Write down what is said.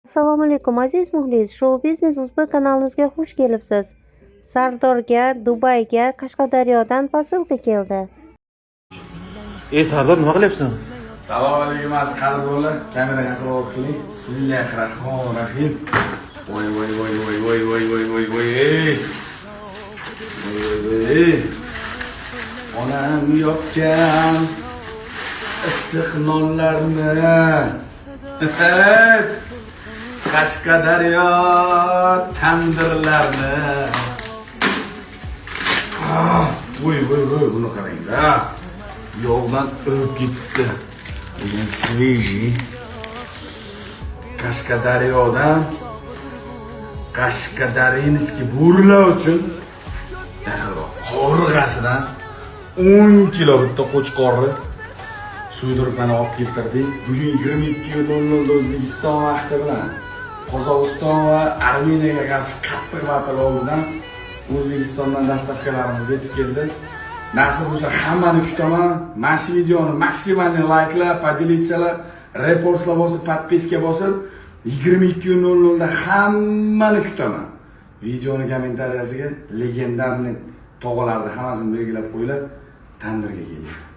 Assalomu alaykum, aziz muxlis. Shou Biznes Uzbek kanalimizga xush kelibsiz. Sardorga Dubayga Qashqadaryodan posilka keldi. Ey Sardor, nima qilyapsan? Salom alaykum, aziz qadrdonlar. Kameraga yaqinroq olib keling. Bismillahir rohmanir rohim. Voy voy voy voy voy voy voy voy voy ey. Voy voy voy ey. Onam yopgan issiq nonlarni. Qashqadaryo tandirlarni. Ah, voy voy voy, buni qarangda. Yog'dan o'p ketibdi. Degan свежий. Qashqadaryodan Qashqadarинский bo'rilar uchun yaqinroq qovurg'asidan 10 kilo bitta qo'chqorni so'ydirib mana olib keltirdik. Bugun 22:00 da O'zbekiston vaqti bilan Qozog'iston va Armeniyaga qarshi qattiq battle oldidan O'zbekistondan доставка larimiz yetib keldi. Nasib bo'lsa, hammani kutaman. Mana shu videoni максимальный layklar, поделиться lar, repostlar bosib, подписка bosib, 22:00 da hammani kutaman. Videoni kommentariyasiga легендарный tog'alarni hammasini belgilab qo'yinglar. Tandirga kelinglar.